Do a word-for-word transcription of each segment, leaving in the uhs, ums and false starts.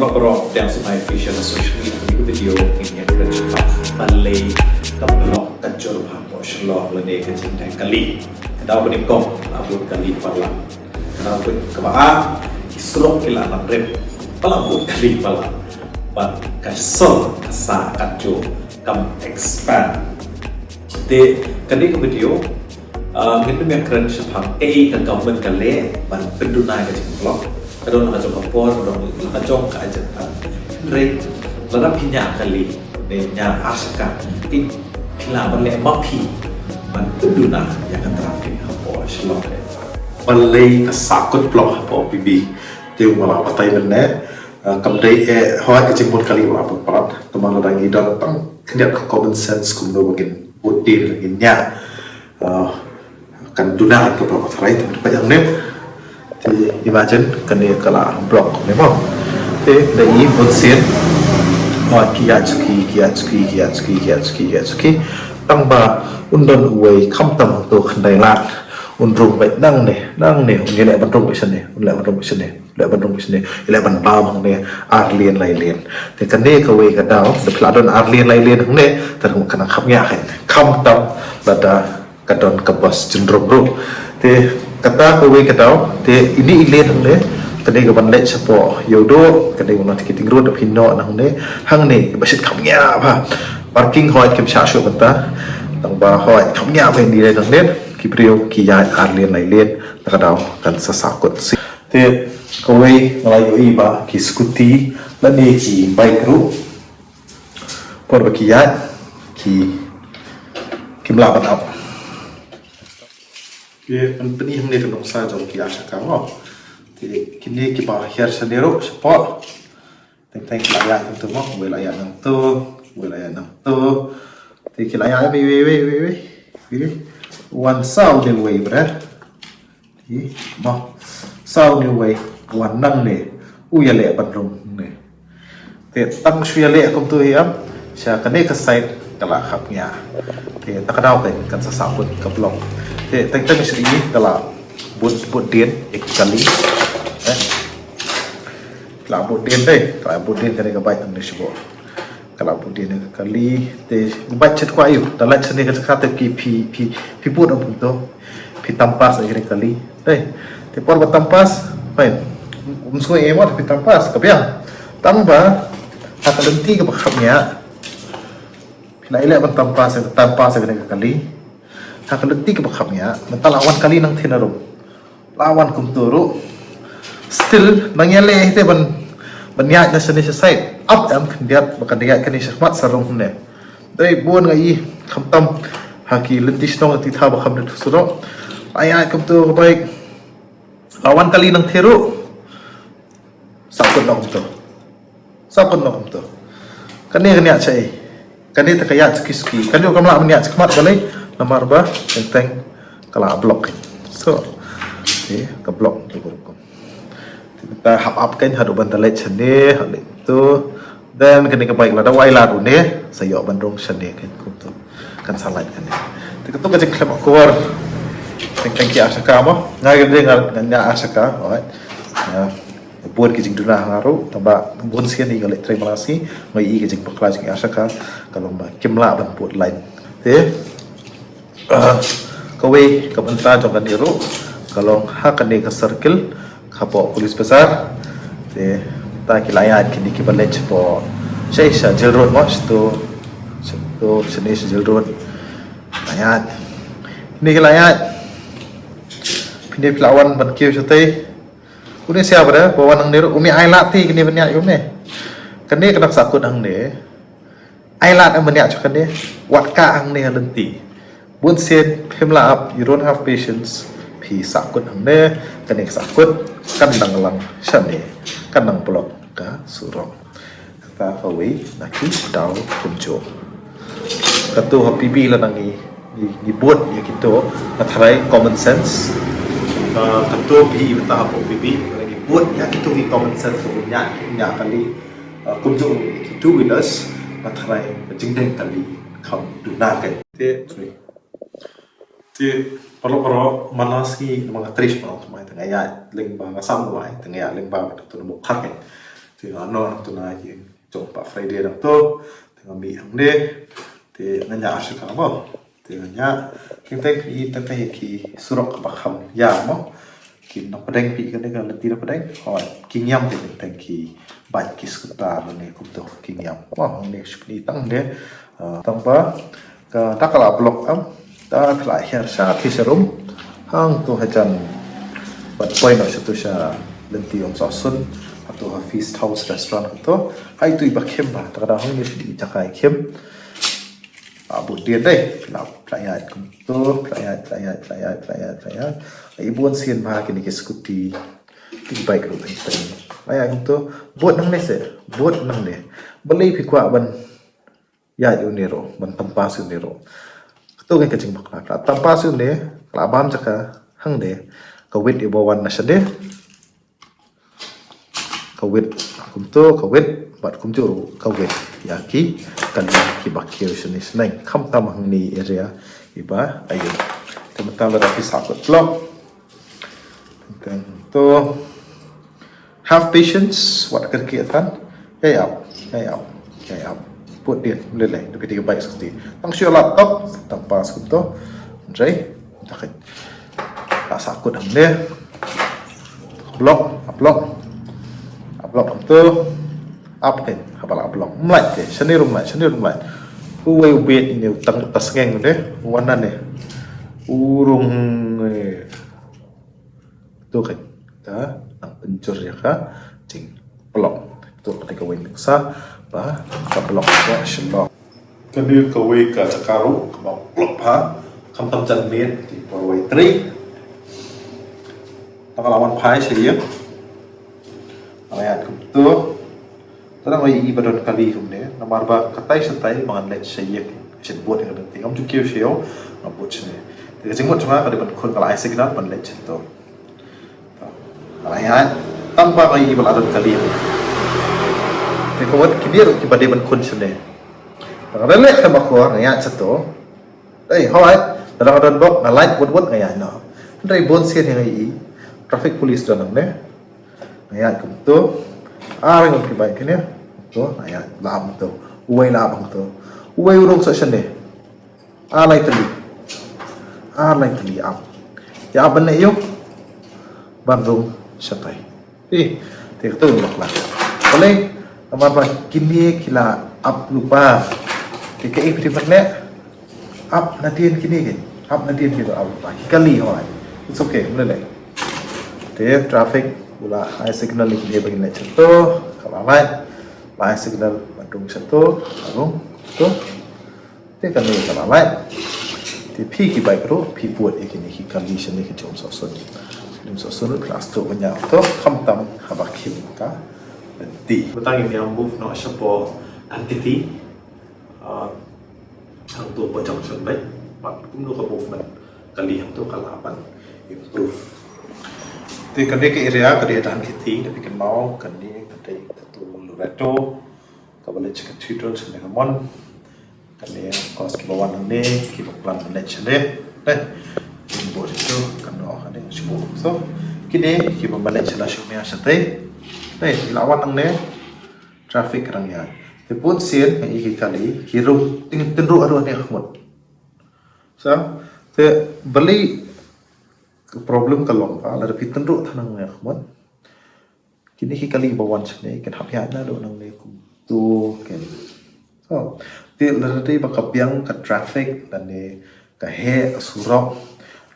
Paralok, paralok, dang sumai phi sha social media, kane ka video ngin ïa kren shaphang balei ka block ka jur bha hapoh Shillong lane ka jingdeng kali. Ka daw ba nyngkong la bud kali palat. Ka daw ba kaba ar, ki surok ki la nang rep, ba la bud kali palat. Bad ka sor ka sah ka jur kam expand. Te kane ka video, ah, ngin ïa kren shaphang kaei ka government ka leh ban pynduna ka jingblock. Ka don ha jong ka por, ka don ha jong ka agenda. Hynrei lada phi ñiah kali, ne ñiah ar shaka, phi lah ban leh ma phi ban pynduna ïa ka traffic hapoh Shillong. Balei ka sahkut block hapoh P B? Te u la batai mynne, ah, kam dei, eh, hooid ka jingbud kali u la bud palat. Tangba lada ngi don tang khyndiat ka common sense kumno ba ngin bud dien, ngin ñiah, ah, kan duna ka block tharai, te mynta ka jingmut. Te imagine kane ka la block ne mo. Te da i bun sien. Mo ki ïa suki, ki ïa suki, ki ïa suki, ki ïa suki, ki ïa suki. Tangba un don uwei khamtam to khyndai lad. Un rung beit nangne, nangne, un ïa leh ban rung beit shane, un leh ban rung beit shane, leh ban rung beit shane, leh ban bam hangne, ar lane lai lane. Te kane kawei ka daw, da phi la don ar lane lai lane hangne, te kan nang khapngiah kan. Khamtam lada ka don ka bus jynrum ruh. Te kata kawei ka daw, te ine i lane hangne, kane ka ban leit shapoh Ïewduh, kane ka ban leit Keating Road, da phi noh nangne, hangne, ba shit khapngiah bha. Parking hooid kim shah shuh mynta, tangba hooid khapngiah bha ine i lane hangne, ki briew ki ïaid ar lane lai lane, na ka daw kan sa sahkut. Te kawei nga la ïohi ba ki scooty lane ki bike ruh, por ba ki ïaid, ki, kim lah ban ap. Te ban pyni hangne ka nuksa jong ki ar shaka mo. Te kine kiba hiar shane ruh shapoh. Teng teng ki la ïaid kumto mo, wei la ïaid nangto, wei la ïaid nangto. Te ki la ïaid wei, wei, wei, wei, wei. Wei. Wan saw ne wei, bre. Te mo. Saw ne wei, wan nangne. U ïaleh ban rung ne. Te tang shu ïaleh kumto hi am. Sha kane ka side ka la khapngiah. Te ta ka daw te kan sa sahkut ka block. Te teng teng sha i ka la bud, bud dien ïa ka kali. Eh. La bud dien dei, ka la bud dien kane ka bike hangne shibun. Ka la bud dien ka kali, te ka bike chet kwah ïa u. Da lait shane ka jaka te ki phi, phi, phi bud ap kumto. Phi tam pass ïa kane ka kali. Dei. Te por ba tam pass, fine. Um sngewbha em, phi tam pass, ka biang. Tangba, ha ka lynti kaba khapngiah. Phi la ïaleh ban tam pass, tam pass ïa kane ka kali. Ha ka lynti kaba khapngiah, mynta la wan kali nangtei na ruh. La wan kumto ruh. Still, nang ïaleh te ban, ban ïaid na shane sha side. Ap em khyndiat, ba kan ïaid kane shakhmat sa rung hangne. Dei bun nga i, khamtam. Ha ki lynti shnong lynti thaw ba kham dei tu surok. La ïaid kumto ka bike. La wan kali nangtei ruh. Sahkut noh kumto. Sahkut noh kumto. Kane ka ñiah shaei. Kane te ka ïaid suki suki. Kane kam lah ban ïaid shakhmat balei. Namar ba teng teng ka la block. So, te ka block te ka rukom. Te mynta hap ap kan haduh ban da leit shane, ha leit to. Then kane ka bike lada wai lad une, sa ïoh ban rung shane kan kumto. Kan sa lait kane. Te kato ka jingkhlem akor. Teng teng ki ar shaka mo. Nga ïa nga ñiah ar shaka. Alright. Bun ki jingduna ha nga ruh, tangba bun sien nga leit trei malang sngi, nga ïohi ka jingbakla jong ki ar shaka, ka long ba kim lah ban bud line. Te, ah, kawei ka bynta jong kane ruh, ka long ha kane ka circle, hapoh Police Bazar. Te, ta ki la ïaid kine kiba leit shapoh, shai sha Jail Road mo, shato, shato, shane sha Jail Road. La ïaid. Kine ki la ïaid. Phi ne phi la wan ban kiew shatei. Une sia bra, ba wan hangne ruh, um ai lad te kane ban ïaid kumne. Kane ka dang sahkut hangne. Ai lad em ban ïaid sha kane. Wat ka hangne ha lynti. Bun sien, phim lah ap, you don't have patience. Phi sahkut hangne, kane ka sahkut, kan nang lang shane. Kan nang block ka surok. Kata kawei na ki daw kumjuh. Kato ha P B lada ngi, ngi, ngi bud ïa kito, nga tharai common sense. Ah, kato phi mynta hapoh P B lada ngi bud ïa kito ki common sense, to ñiah, ñiah kali, ah, kumjuh ki two wheelers, nga tharai ka jingdeng kali kham duna ka. Te, sorry. Te paralok paralok, man la sngi namar nga trei shipang thymmai, te nga ïaid lyngba, nga sam wai, te nga ïaid lyngba ka tu na Mawkhar kan. Te nga nor tu na ki jong pa Friday nangto. Te nga mih hangne. Te nga ñiah sha ka mo. Te nga ñiah. Teng teng i teng teng ki surok ba kham ïa mo. Ki nongpdeng phi kane ka lynti nongpdeng. Hooid, ki ngiam te teng teng ki bike ki scooter ne kumto ki ngiam. Mo hangne shu pyni tang de. Ah, tang ba ka ta ka la block am. Ta ka la hiar sha ki sharum. Hangto hajan. Bad poi noh shatu sha lynti Umsohsun. Hato ha Feast House Restaurant hato. Hai tu i ba khim ba. Ta ka da hangne shu di jaka i khim. Ah, bud dien dei. Phi la, phi la ïaid kumto, phi la ïaid, phi la ïaid, phi la ïaid, phi la ïaid, phi la ïaid. Ai bun sien ba kine ki scooty. Ki bike ruh teng teng. Phi la ïaid kumto. Bud nangne se. Bud nangne. Balei phi kwah ban ïaid une ruh, ban tympas une ruh. Kato ngi ka jingbakla. Ka tympas une, ka la bam jaka hangne. Ka wit iba wan na shade. Ka wit kumto, ka wit bad kumjuh ruh ka wit ïa ki kali kiba kiew shane shneng. Khamtam hangne area iba aiu. Te mynta lada phi sah kut block. Teng to have patience, wat kyrkieh than. Ïa ïap, ïa ïap, ïa ïap. Put dien, lele, da phi dei ka bike scooty. Tang shu laptop, tang pass kumto. Hynrei, takit. La sah kut hangne. Block, block. Block kumto. Ap ken, haba la block. Mlait ke, shane ruh mlait, shane ruh mlait. Uwei u bit ne u tang ta sngeng de, u wan nane. U rung, eh. To ka, ka nang pynjur ïa ka jingpynlong. To ka dei kawei nuksa ba ka block ka shlong. Kane kawei ka jaka ruh kaba block bha, khamtam jan miet ki por wei trei. Tang la wan phai sha ïing. Ïa kumto. Tang wei i ba don kali kumne, namar ba katai shatai ba ngan leit sha ïing. Shen bud ïa ka dang ting, ngam ju kiew sha ïew, ngam bud shane. Te ka jingmut jong nga ka dei ban khun, ka la ai signal ban leit sha to. Ka la ai, tang ba ngi i ba la don kali. Te ka wat kine ruh kiba dei ban khun shane. Tang leit sha ba khun nga ïaid sha to. Ei, hooid, lada nga don bok, nga lait wut wut nga ïaid noh. Hynrei bun sien ïa ngi i traffic police don nangne. Nga ïaid kumto. Ar ngut ki bike kine. To, nga ïaid, la ap kumto. Uwei la ap kumto. Uwei u rung sha shane. Ar lai tylli. Ar lai tylli ap. Ïa ap ban leh ïoh. Ban rung shatai. Ih, te kato lok la. Balei, namar ba kine ki la ap lypa. Te kaei phi dei ban leh. Ap nadien kine ki. Ap nadien ki to ap lypa. Ki kali hooid. It's okay, ym lei lei. Te traffic, u la ai signal ïa kine ba kin leit sha to, ka la lait. La ai signal ban rung sha to, ka rung, to. Te kane ka la lait. Te phi ki bike ruh, phi bud ïa kine ki kali shane ki jong Umsohsun. Umsohsun ruh phi la sdang ban ïa to, khamtam haba khim ka lynti. Mynta ngin ïa move noh shapoh Dhankheti. Ah, hangto poh junction bad, bad kumno ka movement kali hangto ka lah ban improve. Te kane ka area ka dei Dhankheti, da phi kynmaw kane ka dei katu Loreto. Kaba leit sha Cathedral shane ka mon. Kane, of course, kiba wan hangne, kiba plan ban leit shane. Dei. Kin bud ïa tu, kano hangne, shu bud. So, kine, kiba ban leit sha la Shemya shatei. Dei, ki la wan hangne. Traffic ka dang ïaid. Te bun sien, ïa ki kali, ki rung, tyn, tynruh ruh hangne ka mut. So, te balei ka problem ka long ba, lada phi tynruh than hangne ka mut. Kine ki kali ba wan shane, kin hap ïaid naduh nangne kumto kin. So, te lada dei ba ka biang ka traffic, lane ka heh, ka surok,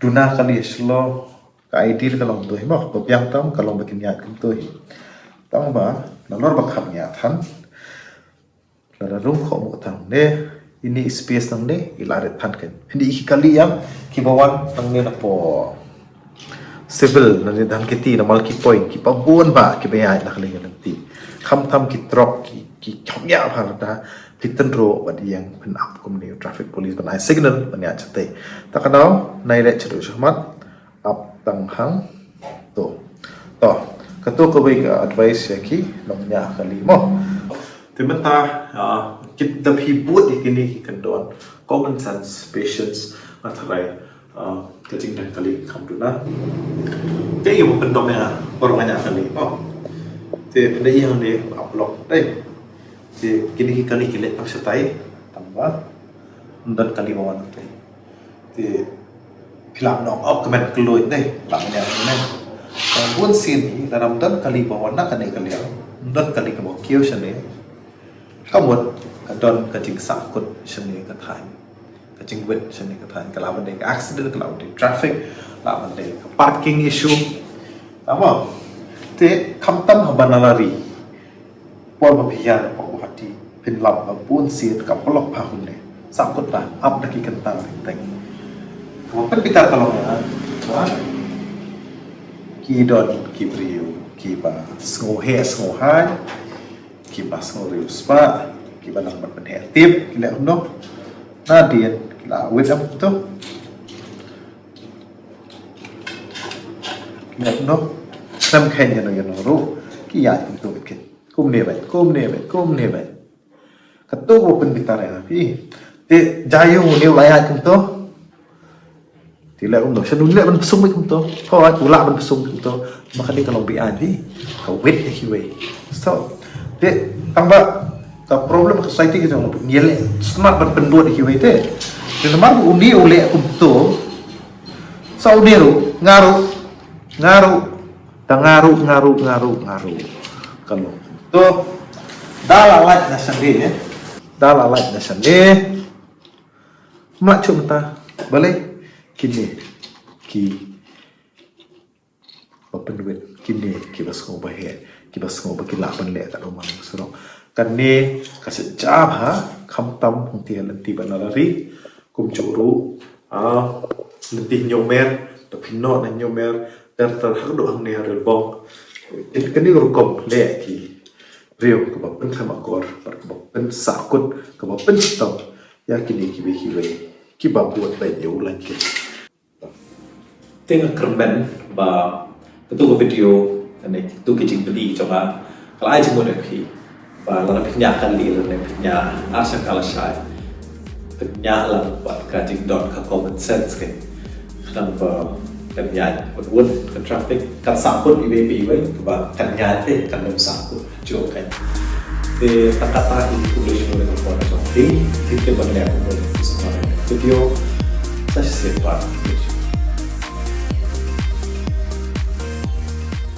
duna kali shlok, ka ideal ka long to hi mo, ba biang tam, ka long ba kin ïaid kumto hi. Tang ba, nalor ba kham ïaid than, lada rung khoh mo tang ne, ine i space nangne, i la rit than ken. Ine i ki kali ïa, kiba wan nangne napoh Civil, nangne Dhankheti, na Malki Point, kiba bun ba, kiba ïaid na ka liang lynti. Khamtam ki truck, ki, ki kham ïa bha lada, phi tynruh bad ïeng phin ap kumne u traffic police ban ai signal, ban ïaid shatei. Ta ka daw, nai leit shaduh shakhmat, ap tang hangto. To, kato kawei ka advice ïa ki nongñiah kali mo. Te mynta, ah, kit da phi bud ïa kine ki kyndon common sense, patience, nga tharai, ah, ka jingdon kali kham duna. Te ïa ba pyndom ïa nga, baroh nga ñiah kali mo. Te pynda ïa ne ap lok dei. Te kine ki kali ki leh tang shatai, tang ba ym don kali ba wan tei. Te phi lah ban ong, oh, kmen kloi dei, lah ban ïa ne. Tang bun sien hi lada ym don kali ba wan na kane ka liang, ym don kali kaba kiew shane, ka mut ka don ka jingsahkut shane ka thaiñ, ka jingwit shane ka thaiñ, ka lah ban dei ka accident, ka lah ban dei traffic, lah ban dei ka parking issue. Tama te khamtam ha Banalari, por ba phi ïa na Guwahati phin lap ba bun sien ka block ha Hunne, sahkut ba ap da ki kyntang teng teng. Ka pynbitar ka long ïa ba ki don ki briew kiba sngew heh sngew haiñ, kiba sngew riewspah, kiba nang ban pynheh tip, ki leh kumno? Nadien ki la wit em to. Ki leh kumno? Khlem kheiñ ïano ïano ruh, ki ïaid kumto beit, kumne beit, kumne beit, kumne beit. Kato ba pynbitar ïa phi. Te jaiu une u la ïaid kumto. Te leh kumno, shano u leh ban psung beit kumto? Poi, u lah ban psung beit kumto. Ma kane ka long beaiñ hi. Ka wit ïa kiwei. So, te tang ba ka problem ka society ka jong ngi leh smat ban pynbud ïa kiwei te. Te namar ba une u leh kumto, sa une ruh, nga ruh, nga ruh, da nga ruh, nga ruh, nga ruh, nga ruh. Ka long kumto. Da la lait na shane, eh. Da la lait na shane. Mlak chuk mynta. Balei? Kine ki ba pynwit, kine ki ba sngew ba heh, ki ba sngew ba ki lah ban leh katba man surok. Kane ka sha jab ha, khamtam hangtei ha lynti Banalari, kumjuh ruh, ah, lynti Hynñiewmer, da phin noh na Hynñiewmer, ter ter haduh hangne ha Rilbong. Kane ka rukom leh ki briew kaba pynkhlem akor, bad kaba pynsahkut, kaba pynshitom ïa kine kiwei kiwei kiba bud beit ïa u lait kit. Te nga kyrmen ba kato ka video, ne kato ka jingpyni jong nga, ka la ai jingmut ïa phi ba lada phi ñiah kali, lada phi ñiah ar shaka lashai, pynñiah lang bad ka jingdon ka common sense, khnang ba kan ïaid wut wut ka traffic, kan sahkut iwei pa iwei, kaba kan ïaid te kan ym sahkut. Jong ka. Te tang kata hi, khublei shibun ïa ka por jong phi. Phi tip ban leh kumno ïa ka video. Sa shisien pat.